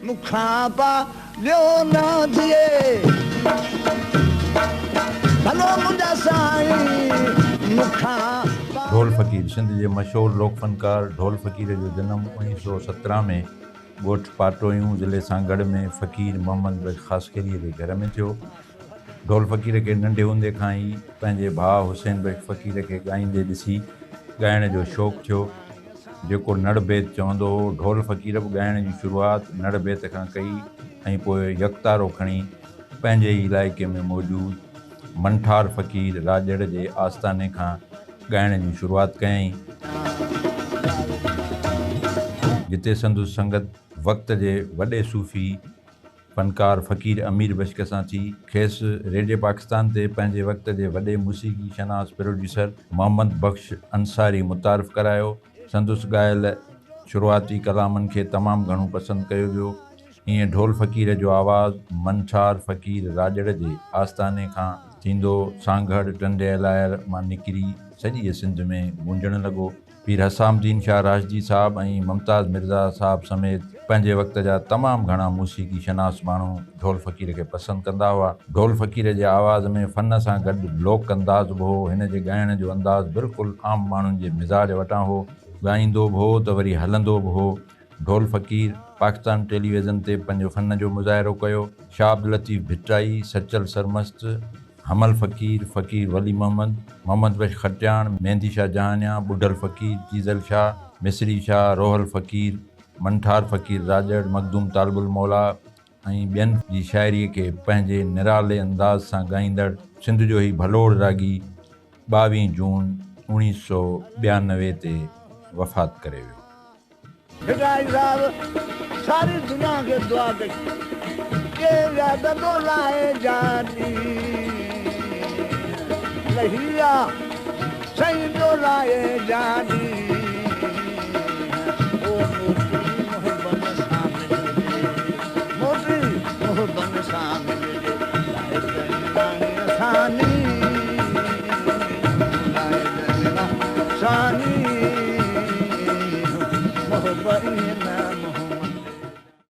مون کان پاليو نه ٿئي، ڀلو منهنجا سائين مون کان پاليو. ڍول فقير، سنڌ جي مشهور لوڪ فنڪار ڍول فقير جو جنم اوڻيهه سؤ سترهن ۾ ڳوٺ پاٽويون ضلعي سانگهڙ ۾ فقير محمد بخش خاصخيليء جي گهر ۾ ٿيو. ڍول فقير کي ننڍي هوندي کان ئي پنهنجي ڀاء حسين بخش فقير کي ڳائيندي ڏسي ڳائڻ جو شوق ٿيو. جيڪو نڙ بيت چوندو هو. ڍول فقير به ڳائڻ جي شروعات نڙ بيت کان ڪئي ۽ پوء يڪتارو کڻي پنهنجي ئي علائقي ۾ موجود منٺار فقير راڄڙ جي آستاني کان ڳائڻ جي شروعات ڪيائين. جتي سندس سنگت وقت جي وڏي صوفي فنڪار فقير امير بشڪ سان ٿي. کيس ريڊيو پاڪستان تي پنهنجي وقت جي وڏي موسيقي شناس پروڊيوسر محمد بخش انصاري متعارف ڪرايو. سندس ڳايل شروعاتي ڪلامن کي تمام گهڻو پسند ڪيو ويو. ائين ڍول فقير جو آواز منٺار فقير راڄڙ جي آستاني کان ٿيندو سانگهڙ، ٽنڊي الهيار مان نڪري سڄيء سنڌ ۾ گونجڻ لڳو. پير حسام الدين شاهه راشدي صاحب ۽ ممتاز مرزا صاحب سميت پنهنجي وقت جا تمام گهڻا موسيقي شناس ماڻهو ڍول فقير کي پسند ڪندا هئا. ڍول فقير جي آواز ۾ فن سان گڏ لوڪ انداز به هو. هن جي ڳائڻ جو انداز بلڪل عام ماڻهن جي مزاج وٽان هو. ڳائيندو به هو ته وري هلندو به هو. ڍول فقير پاڪستان ٽيليويزن تي پنهنجو فن جو مظاهرو ڪيو. شاهه عبداللطيف ڀٽائي، سچل سرمست، حمل فقير، فقير ولي محمد، محمد بخش کٽياڻ، ميندي شاهه جهانيان، ٻڍل فقير، چيزل شاهه، مصري شاهه، روحل فقير، منٺار فقير راڄڙ، مخدوم طالب الموليٰ ۽ ٻين جي شاعريء کي پنهنجي نرالي انداز سان ڳائيندڙ سنڌ جو هي ڀلوڙ راڳي ٻاويهين جون اوڻيهه سؤ ٻيانوي تي وفات ڪري ويو. ڀٽائي صاحب ساري دنيا کي دعا ڪئي ڪي ويا دنو لاهي جاني لهي ويا سائين جو لاهي جاني.